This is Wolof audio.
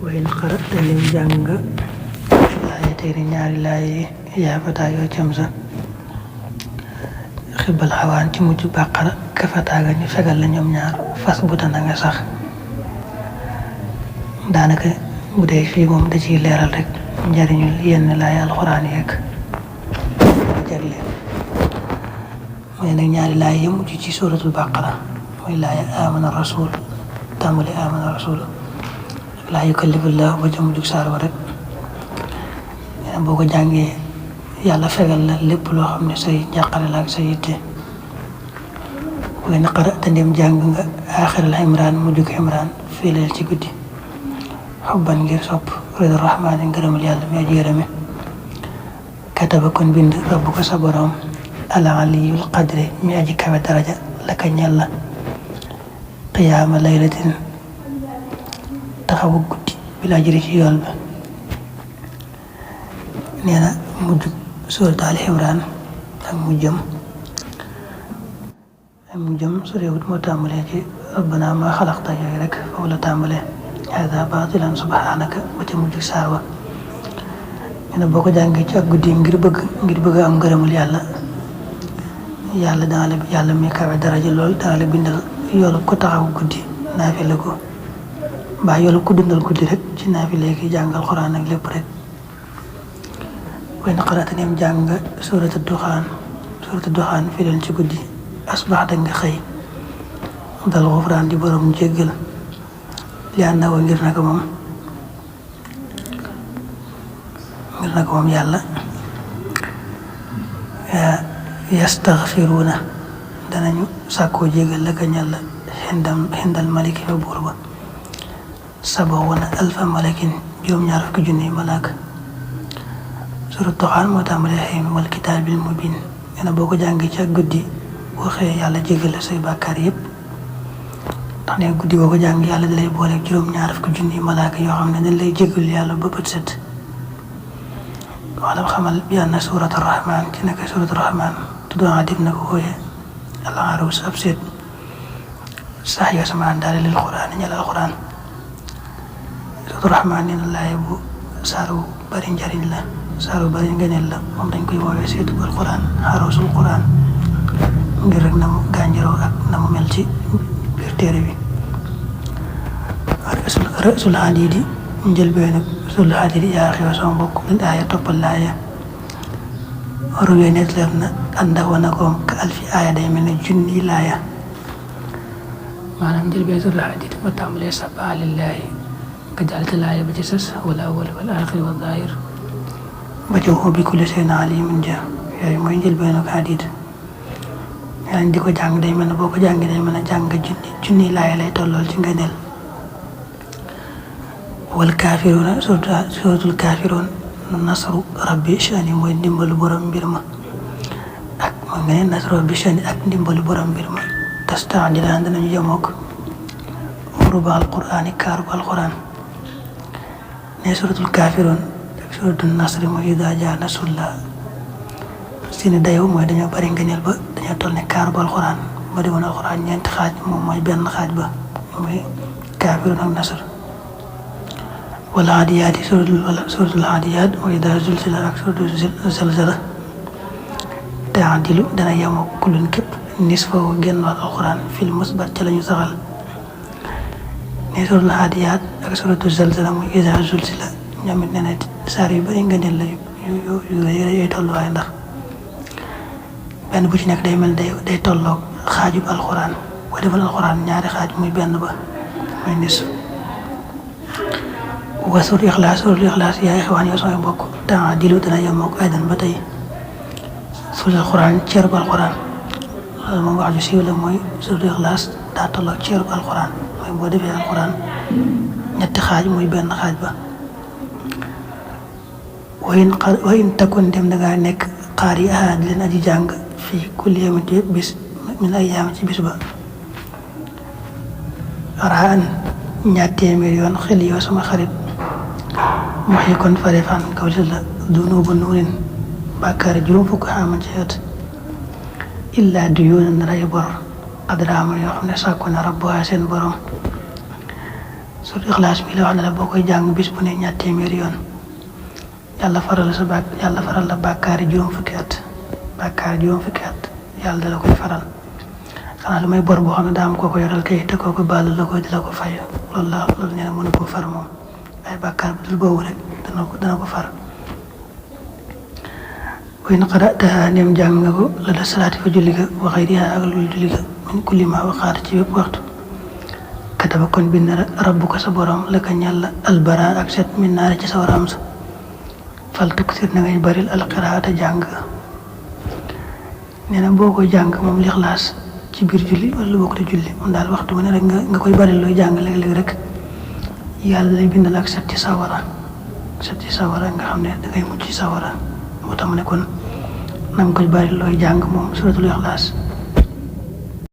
وإن قرأت lim jàng laaya téere ñaari laaya yaa fataa yoo camsa xibbal xawaan ci mujj bàqara ka fataaga ñu fegal la ñoom ñaar fas bu tana nga sax daanaka bu dee fii moom da ciy leeral rek njariñul yenn laaya alxuraan yeeg jagleen mooy nag ñaari laaya yi mujj ci suuratul bàqara mooy laaya amana rasul tàmbali amana rasul laa yukallifullahu ba jëm jug saar wa rek boo ko jàngee yàlla fegal la lépp loo xam ne say njàqare la ak say yitte wala naqara te ndem jàng nga aaxiral imraan mu jug imraan fii leel ci guddi xubban ngir sopp rida rahmaani ngërëmal yàlla mi aji yërëme kataba kon bind rabbu ko sa borom ala aliyul qadri mi aji kawe daraja la ka ñel la qiyaama laylatin taxawu guddi bi laa jëri ci yool ba nee na mujj suurat Ali Imraan ak mujjam su réewut moo tàmbalee ci rabbana ma xalaqta yooyu rek foofu la tàmbalee hada baatilan subhanaka ba ca mujj saar wa nee na boo ko jàngee ci ak guddi ngir bëgg am ngërëmul yàlla dana la yàlla mi kawe daraja lool dana la bindal yoolu ko taxaw guddi naafila ko mbaa yoolu ku dundal guddi rek ci naafila ki jàngal Alxuraan ak lépp rek way na xaraata neem jàng nga suuratu duxaan fi leen ci guddi asbax da nga xëy dal xufraan di borom jéggal li ànd na wa ngir naka moom yàlla yastaxfiruuna danañu sàkkoo jéggal la ka ñàlla xindal maliki fa buur ba sabaxuna alfa malakin juróom-ñaar fukki junni malaaka suuratu duxaan moo tàmbalee xëy wal kitaabil mubiin nee na boo ko jàngee ci ak guddi boo xëyee yàlla jéggal la say bàkkaar yépp ndax ne guddi boo ko jàng yàlla dalay boole juróom-ñaar fukki junni malaaka yoo xam ne dañ lay jéggal yàlla ba bët set wala xamal bi anna suuratu rahmaan ci naka suuratu rahmaan tuddoon def na ko wooye al-aruus ab seet sax yoo sama àndaale lil Quraan ñal Alxuraan suuratu rahmaan nee na laaya bu saaru bari njariñ la saaru bari ngëneel la moom dañ koy woowee seetu Alxuraan aruusul Quraan ngir rek na mu gànjaroo ak na mu mel ci biir téere bi rësul hadiidi njëlbeen ak rësul hadiidi yaa xew sama mbokk lil aaya toppal laaya ruwee net leer na ànda wana koom ka alfi aaya day mel ne junni laaya maanaam njëlbeen rësul hadiidi ma tàmbalee sabbaha lillaahi nga jàll ci laaya ba ci sës wal awwal wal aaxir wal zaahir ba ci wa bi kulli shay'in aliimun ja yooyu mooy njëlbeen ak hadiid yaa ngi di ko jàng day mel ne boo ko jàngee day mel ne jàng junni laaya lay tollool ci ngëneel wal kaafiruuna suuratul kaafiruun nasru rabbi shani mooy ndimbalu borom mbir ma ak mooy nga ne nasru rabbi shani ak ndimbalu borom mbir ma tasta'jilaan danañu jamook ruba alquraani kaaru alquraan ne suuratul kaafiruun ak suuratul nasri mooy idaa jaa nasrullah seeni dayoo mooy dañoo bari ngëneel ba dañoo toll ne kaaru alxuraan ba demoon alxuraan ñeenti xaaj moom mooy benn xaaj ba mooy kaafiruun ak nasr wala aadiyaat yi suuratul aadiyaat mooy idaa zulzila ak suuratul zalzala ta'dilu dana yemoo kullun képp nisfahu genn wàll alxuraan fil musbat ca lañu saxal ne suuratul aadiyaat ak suuratul zalzala mooy idaa zulzila ñoom it nee na saar yu bari ngëneel la yu tolluwaay ndax benn bu ci nekk day mel day tolloog xaajub alxuraan boo defal alxuraan ñaari xaaj muy benn ba muy nis wa suuratul ixlaas yaa ixwaan yoo samay mbokk temps dilu dana yemook aydan ba tey suuratul alxuraan ceerub alxuraan loolu moom wax ju siiw la mooy suuratul ixlaas daa tolloog ceerub alxuraan mooy boo defee alxuraan ñetti xaaj muy benn xaaj ba wa in takun dem dangaa nekk xaar yi di leen aji jàng fii kulli yawmin ci bis min ayyaam ci bis ba araan ñaar téeméer yoon xel yoo sama xarit waxi kon fare fan kaw ci la dunu ba nuurin bàkkaar juróom fukk xaman ci at illaa du yoona na ray bor adraama yoo xam ne sàkku na rabbuha seen borom suratul ixlaas bi la wax ne la boo koy jàng bis bu ne 2 téeméeri yoon yàlla faral la bàkkaari juróom fukki at yàlla dala koy faral xanaa lu may bor boo xam ne daa am koo ko yoral kay te koo ko baalu la ko di la ko fay loolu nee na mënu koo far moom ay bàkkaar bu dul boobu rek dana ko far. wa in qara'tahaa ndem jàng nga ko la da salaati fa julli ga wa xayrihaa ak lu julli ga min kulli maa waqaata ci bépp waxtu kataba kon bind rabbuka sa borom la ka ñàll albara ak set min naari ci sa waram sa fal tuksir na ngay baril alqiraata jàng nee na boo koy jàng moom lixlaas ci biir julli wala boo ko di julli moom daal waxtu bu ne rek nga koy baril looy jàng léeg-léeg rek yàlla lay bindal ak set ci sawara nga xam ne dangay mucc ci sawara moo tax mu ne kon na nga koy baril looy jàng moom suratul ixlaas